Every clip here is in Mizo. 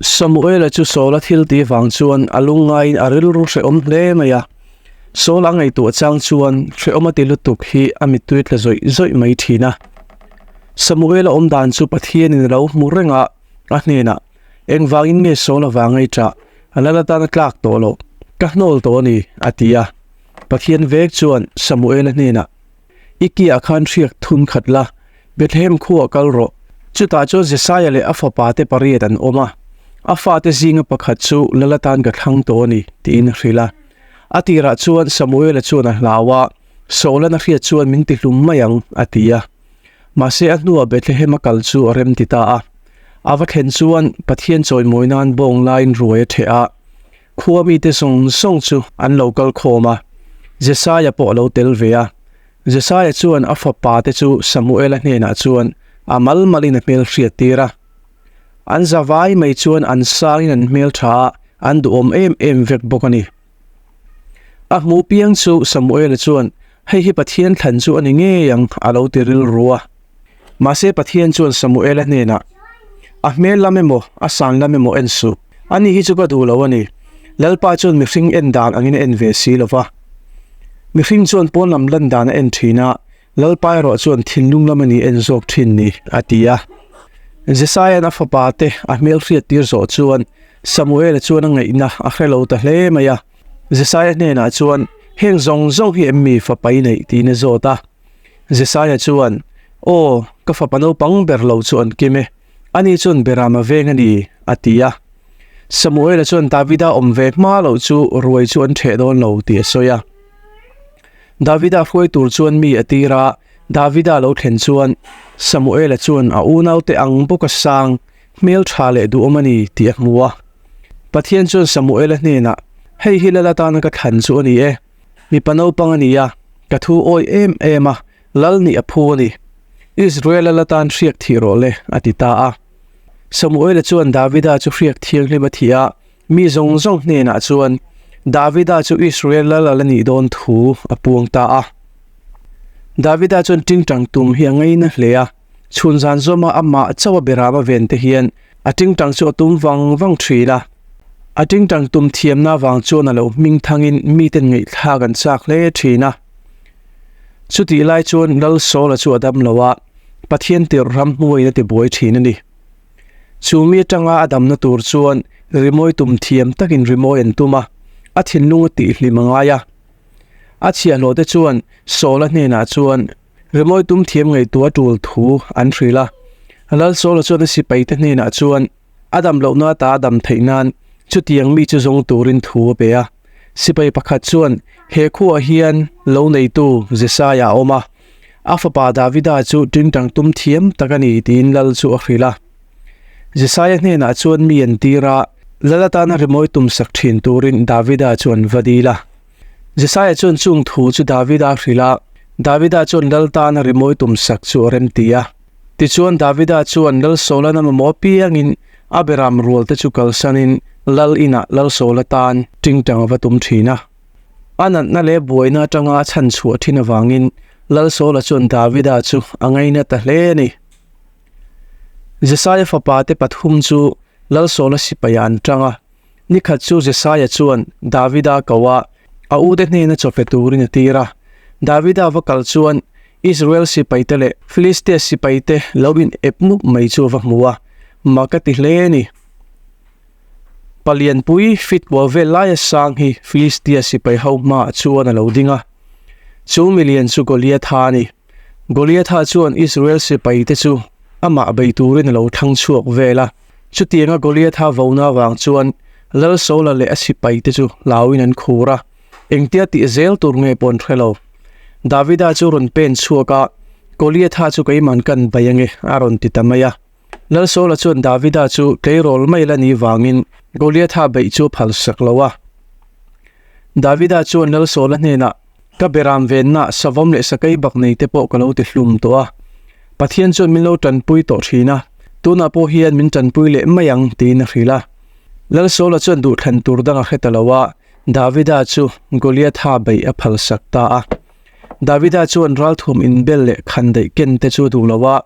Samuela chu Saula thil tih vang chuan a lungngaiin a rilru hrehawm hle mai a. Saula ngaihtuah chang chuan hrehawm a ti lutuk hi a mittui tla zawih zawih mai thin a. Samuela awm dan chu Pathianin a lo hmu reng a, a hnenah, Engvangin nge Saula vang ei ṭah? A lal atan a tlak tawh loh. Ka hnawl tawh a ni, a ti a. Pathian vek chuan Samuela hnenah, I kiah khan hriak thun khat la, Bethlehem khuaah kal rawh. Chutah chuan Jesaia leh a fapate pariat an awm a, a fate zinga pakhat chu lal atan ka thlang tawh a ni, tiin a hrilh a. A tirah chuan Samuela chuan a hlau a, Saula'n a hriat chuan min tihlum mai ang, a ti a. Mahse a hnuah Bethlehem a kal chu a rem ti ta a. A va thlen chuan Pathian chawimawi nan bawng laiin ruai a ṭheh a, khua mite zawng zawng chu an lo kal khawm a, Jesaia pawh a lo tel ve a. Jesaia chuan a fapa te chu Samuela hnenah chuan a mal malin a hmel hriat tir a. An za vai mai chuan an sangin an hmel tha a, an duhawm em em vek bawk a ni. A hmuh piang chu Samuela chuan, Hei hi Pathian thlan chu a ni ngei ang, a lo ti rilru a. Mahse Pathian chuan Samuela hnenah, A hmel lam emaw, a san lam emaw en suh. Ani hi chu ka duh lo a ni. Lalpa chuan mihring en dan angin a en ve si lo va. Mihring chuan pawn lam lan dan a en thin a, Lalpa erawh chuan thinlung lam a ni en zawk thin ni, a ti a. Jesaia'n a fapa te a hmel hriat tir zawh chuan Samuela chuan a ngaihna a hre lo ta hle mai a. Jesaia hnenah chuan, Heng zawng zawng hi em mi fapa i neih? tiin a zawt a. Jesaia chuan, Aw, ka fapa naupang ber lo chu an kim e. Ani chuan Beram a veng a ni, a ti a. Samuela chuan Davida awm ve hma loh chu ruai chu an ṭheh dawn lo tih a sawi a. Davida hruai tur chuan mi a tir a, Davida lo thlen chuan Samuela chuan a unaute ang bawka sang, hmel ṭha leh duhawm a ni tih a hmu a. Pathian chuan Samuela hnenah, Hei hi lal atana ka thlan chu a ni e. Mipa naupang a ni a, ka thu awih em em a, lal nih a phu a ni. Israel lal atan hriak thih rawh le, a ti ta a. Samuela chuan Davida chu hriak thianghlim a thih a, mi zawng zawng hnenah chuan Davida chu Israel lal a la nih dawn thu a puang ta a. Davida chuan tingtang tum hi a ngaina hle a, chhun zan zawma amah chauh a beram a ven te hian a tingtang chu a tum vang vang thin a. A tingtang tum thiamna avang chuan a lo hming thangin miten ngaihthlak an chak hle thin a. Chutih lai chuan Lal Saula chu a dam lo a, Pathian tirh ram hnuaiin a ti buai thin a ni. Chu mi atanga a damna tur chuan rimawi tum thiam takin rimawi an tum a, a thinlung a tihhlim a ngai a. A chhiahhlawh te chuan Saula hnenah chuan rimawi tum thiam ngaihtuah a tul thu an hrilh a. Lal Saula chuan a sipaite hnenah chuan a dam lohna ata a dam theih nan chutiang mi chu zawng turin thu a pe a. Sipai pakhat chuan he khuaah hian lo neitu Jesaia a awm a. A fapa Davida chu tingtang tum thiam tak a ni tiin lal chu a hrilh a. Jesaia hnenah chuan mi an tir a, lal atana rimawi tum sak thin turin Davida chu an va dil a. Jesaia chuan chung thu chu Davida a hrilh a, Davida chuan lal tana rimawi tum sak chu a remti a. Tichuan Davida chuan lal Saula'n a mamawh apiangin a beram rualte chu kalsanin lal inah lal Saula tan tingtang a va tum thin a. A natna leh buaina atanga a chhan chhuah thin avangin Lalsawla chuan Davida chu a ngaina ta hle a ni. Jesaia fapa te pathum chu Lalsawla sipaiah an tang a. Nikhat chu Jesaia chuan Davida ko a, a ute hnena chaw pe turin a tir a. Davida va kal chuan Israel sipaite leh Filistia sipaite lo in ep mup mai chu a va hmu a, mak a ti hle a ni. Palianpui fit kual vel laia sang hi Filistia sipai ho hmaah chuan a lo ding a. Chu milian chu Goliatha a ni. Goliatha chuan Israel sipaite chu amah bei turin a lo thlang chhuak vel a. Chutianga Goliatha vona avang chuan Lal Saula leh a sipaite chu hlauin an khur a, engtia tih zel tur nge pawh an hre lo. Davida chu rawn pen chhuak a, Goliatha chu keiman kan bei ange a rawn ti ta mai a. Lalsawla chuan Davida chu tleirawl mai la ni vangin Goliatha beih chu a phalsak lo a. Davida chuan Lalsawla hnenah, Ka beram venna savawm leh sakei bak nei te pawh ka lo ti hlum tawh a. Pathian chuan min lo tanpui tawh thin a, tunah pawh hian min tanpui leh mai ang, tiin a hrilh a. Lalsawla chuan duhthlan tur dang a hre ta lo a, Davida chu Goliatha beih a phalsak ta a. Davida chuan ralthuam inbel leh khandaih ken te chu a duh lo a.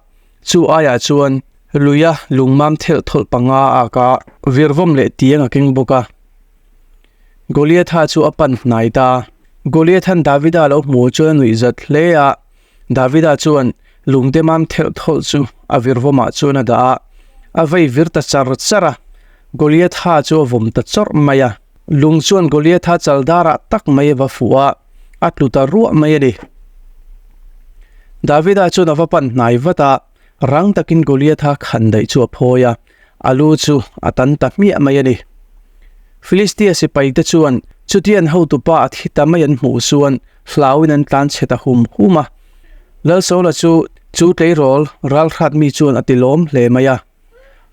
Chu aiah chuan Luia lungmam thelh thawlh panga a ak a, virvawm leh tiang a keng bawk a. Goliatha chu a pan hnai ta. Goliatha'n Davida lo hmuh chuan a nuih zat hle a, Davida chuan lungte mam thelh thawlh chu a virvawmah chuan a dah a, a vei vir ta char char a. Goliatha chu a vawm ta chawrh mai a. Lung chuan Goliatha chal darah tak mai a va fuh a, a tlu ta ruah mai a ni. Davida chuan a va pan hnai vat a, rang takin Goliatha khan daih chu a phawi a, a lu chu a tan ta hmiah mai a ni. Filistia sipaite chuan chuti an hotupa a thi ta mai an hmuh chuan hlauin an tlan chhe ta hum hum a. Lalsawla chu chu tleirawl ralhrat mi chuan a ti lawm hle mai a.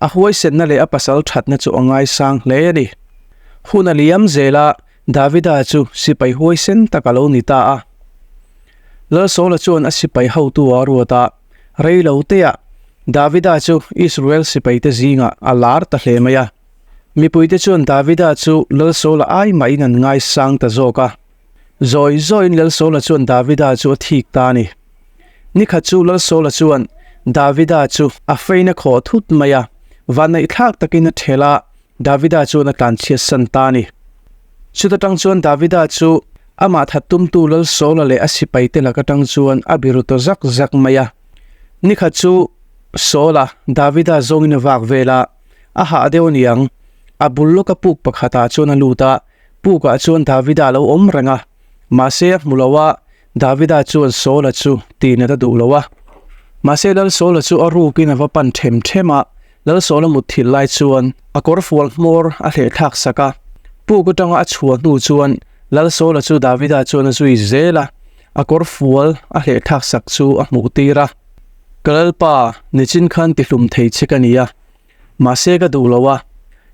A huaisenna leh a pasal thatna chu a ngaisang hle a ni. Hun a liam zel a, Davida chu sipai huaisen tak a lo ni ta a. Lalsawla chuan a sipai hotu a ruat a, rei lo teah Davida chu Israel sipaite zingah a lar ta hle mai a. Mipuite chuan Davida chu Lalsawla ai mahin an ngaisang ta zawk a. Zawi zawiin Lalsawla chuan Davida chu a thik ta a ni. Nikhat chu Lalsawla chuan Davida chu a fein a khawh thut mai a, vanneihthlak takin a ṭhel a, Davida chuan a tlanchhiat san ta a ni. Chuta tang chuan Davida chu amah that tumtu Lalsawla leh a sipaite lak atang chuan a biru ta zak zak mai a. Nikhat chu Sawla, Davida zawngin a vak vel a, a hah deuh a niang, a bul lawka puk pakhatah chuan a lut a, Pukah chuan Davida a lo awm reng a, mahse a hmu lo a, Davida chuan Saula chu tihnat a duh lo a. Mahse Lal Saula chu a rukin a va pan them them a, Lal Saula mutthilh lai chuan a kawrfual hmawr a hleh thlak sak a. Puk atanga a chhuah hnu chuan Lal Saula chu Davida chuan a zui zel a, a kawrfual a hleh thlak sak chu a hmuh tir a. Ka Lalpa, nichin khan tihlum thei che ka ni a, Mahse ka duh lo a,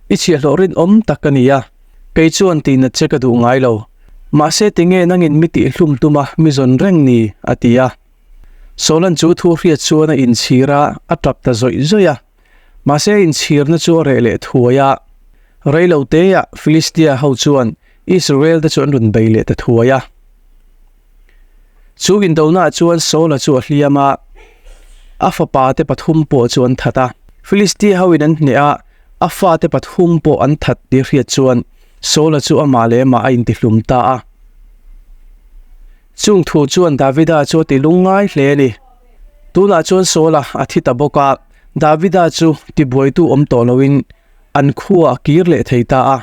i chhiahhlawh rinawm tak ka ni a, kei chuan tihnat che ka duh ngai lo. Mahse tinge nangin mi tihhlum tuma mi zawn reng ni? a ti a. Solan chu thu hriat chuan a inchhir a, a tap ta zawih zawih a. Mahse a inchhirna chu a reh leh thuai a. Reilo teah Filistia ho chuan Israel te chu an rawn bei leh ta thuai a. Chu indonaah chuan Saula chu a hliam a, a fapate pathum pawh chu an that a. Filistia hoin an hneh a, a fate pathum pawh an that tih hriat chuan Saula chu amah leh amah a intihlum ta a. Chung thu chuan Davida chu a ti lungngai hle a ni. Tunah chuan Saula a thi ta bawk a, Davida chu tibuaitu awm tawh loin an khuaah a kir leh thei ta a.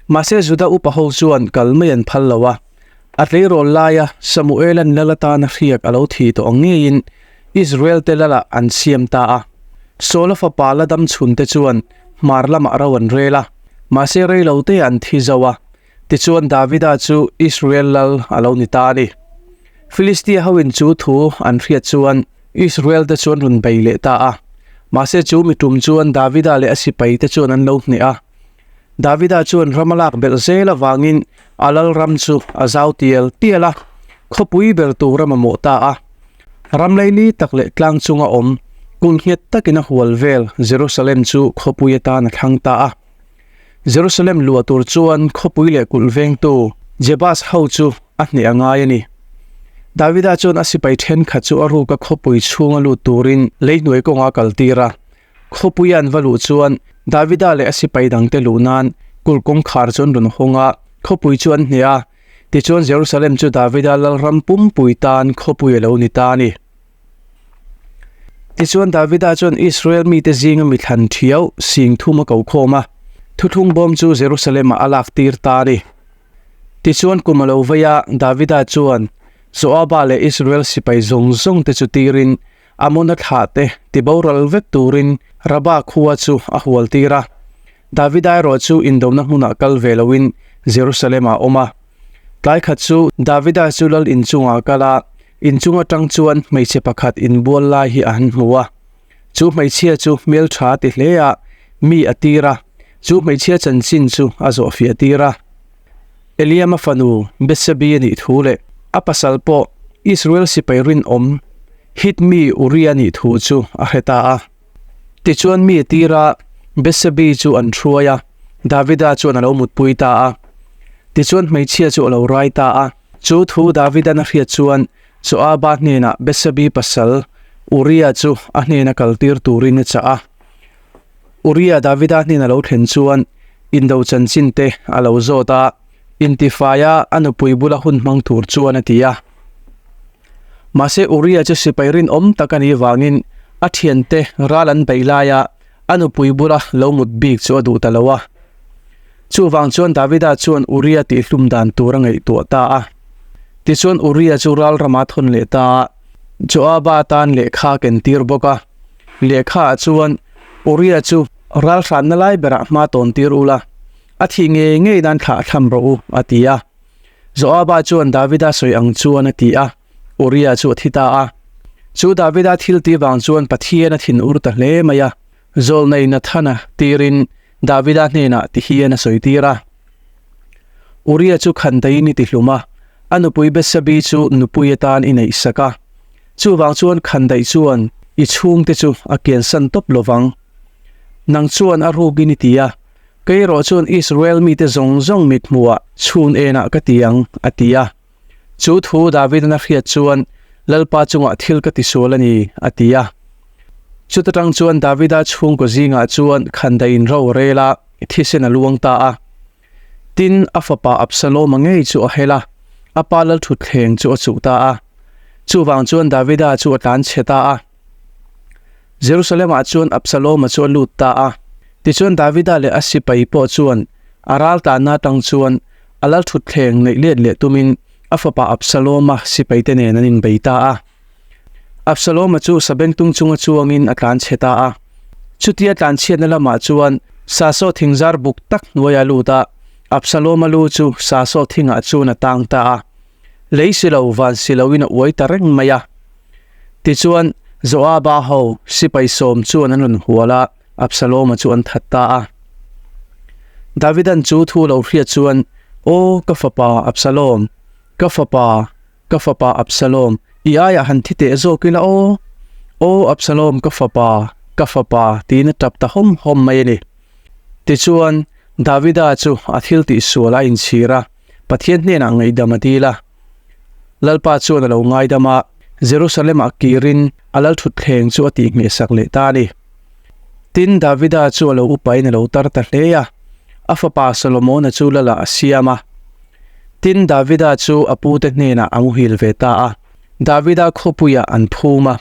Mahse Juda upa ho chuan kal mai an phal lo a. A tleirawl laia Samuela'n lal atana hriak a lo thi tawh ang ngeiin Israel-te lalah an siam ta a. Saula fapa la dam chhunte chuan hmar lamah ro an rel a, mahse rei lo te an thi zo a. Tichuan Davida chu Israel lal a lo ni ta a ni. Filistia hoin chu thu an hriat chuan Israel-te chu an rawn bei leh ta a. Mahse chu mi tum chuan Davida leh a sipaite chuan an lo hneh a. Davida chuan ram a lak belh zel avangin a lal ram chu a zau tial tial a, khawpui ber tur a mamawh ta a. Ram leili tak leh tlang chunga awm, kulh nghet takin a hual vel Jerusalem chu khawpui atan a thlang ta a. Jerusalem luah tur chuan khawpui leh kulh vengtu Jebus ho chu a hneh a ngai a ni. Davida chuan a sipai thenkhat chu a ruka khawpui chhunga lut turin leihnuai kawnga a kaltir a. Khawpuia an va luh chuan Davida leh a sipai dangte luh nan kulh kawngkhar chu an rawn hawng a, khawpui chu an hneh a. Tichuan Jerusalem chu Davida lalram pumpui tan khawpui a lo ni ta a ni. Tichuan Davida chuan Israel mite zinga mi thlan thiau sing thum a ko khawm a, thuthlung bawm chu Jerusalem-ah a lak tir ta a ni. Tichuan kum a lo vei a, Davida chuan Joaba leh Israel sipai zawng zawngte chu tirin Amona thlah te tiboral vek turin Raba khua chu a hual tir a. Davida erawh chu indona hmunah kal ve loin Jerusalem-ah a awm a. Tlai khat chu Davida chu lal inchungah a kal a, inchung atang chuan hmeichhe pakhat inbual lai hi a han hmu a. Chu hmeichhia chu hmeltha a ti hle a, mi a tir a, chu hmeichhia chanchin chu a zawhfiah tir a. Eliama fanu Betsebi a nih thu leh a pasal pawh Israel sipai rinawm Hit mi Uria a nih thu chu a hre ta a. Tichuan mi a tir a, Betsebi chu an hruai a, Davida chuan a lo mutpui ta a. Tichuan hmeichhia chu a lo rai ta a. Chu thu Davida'n a hriat chuan Joaba hnenah Betsebi pasal Uria chu a hnena kaltir turin a chah a. Uria Davida hnena lo thlen chuan indo chanchin te a lo zawt a, intifaia a nupui bula hun hmang tur chuan a ti a. Mahse Uria chu sipai rinawm tak a nih vangin a thiante ral an beih laia a nupui bula lo mut bik chu a duh ta lo a. Chuvang chuan Davida chuan Uria tihhlum dan tur a ngaihtuah ta a. Tichuan Uria chu ral rama thawn leh ta a, Joaba tan lehkha a ken tir bawk a. Lehkhaah chuan Uria chu ral hranna lai berah hma tawn tir ula, a thih ngei ngei nan thlah thlam rawh u, a ti a. Joaba chuan Davida sawi ang chuan a ti a, Uria chu a thi ta a. Chu Davida thil tih vang chuan Pathian a thin ur ta hle mai a, Zawlnei Nathana tirin Davida hnenah ti hian a sawi tir a. Uria chu khandaiin i tihlum a, a nupui Betsabi chu nupui atan i neihsak a. Chuvang chuan khandaih chuan i chhungte chu a kiansan tawp lovang. Nang chuan a rukin i ti a, kei erawh chuan Israel mite zawng zawng mithmuhah chhun enah ka ti ang, a ti a. Chu thu Davidan a hriat chuan, Lalpa chungah thil ka tisual a ni, a ti a. Chuta tang chuan Davida chhungkaw zingah chuan khandaihin ro a rel a, thisen a luang ta a. Tin, a fapa Absaloma ngei chu a hel a, a pa lalthutthleng chu a chuh ta a. Chuvang chuan Davida chu a tlan chhe ta a. Jerusalem-ah chuan Absaloma chu a lut ta a. Tichuan Davida leh a sipai pawh chuan a ral tanna atang chuan a lalthutthleng neih let leh tumin a fapa Absaloma sipaite nen an inbei ta a. Absaloma chu sabengtung chunga chuangin a tlan chhe ta a. Chutia tlanchhiatna lamah chuan Sasaw thingzar buk tak hnuaia lut a, Absaloma lu chu Sasaw thingah chuan a tang ta a. Lei si lo, van si loin a uai ta reng mai a. Tichuan, Joaba ho sipai sawm chuan an rawn hual a, Absaloma chu an that ta a. Davidan chu thu lo hriat chuan, Aw, ka fapa Absalom, ka fapa, ka fapa Absalom, i aiah han thi teh zawk ila aw! Aw, Absalom, ka fapa, ka fapa, tiin a tap ta hawm hawm mai a ni. Tichuan, Davida chu a thil tihsual a inchhir a, Pathian hnenah ngaihdam a dil a. Lalpa chuan a lo ngaidam a, Jerusalem-ah kirin a lalthutthleng chu a tihngehsak leh ta a ni. Tin, Davida chu a lo upain a lo tar ta hle a, a fapa Solomona chu Lalah a siam a. Tin, Davida chu a pute hnenah a muhil ve ta a, Davida khawpuiah an phum a.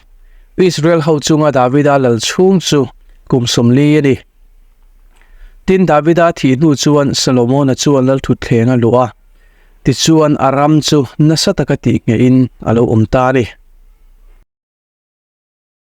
Israel ho chunga Davida lal chhung chu kum 40 a ni. Tin, Davida thih hnu chuan Solomona chuan lalthutthleng a luh a. Tichuan a ram chu nasa taka tihnghehin a lo awm ta a ni.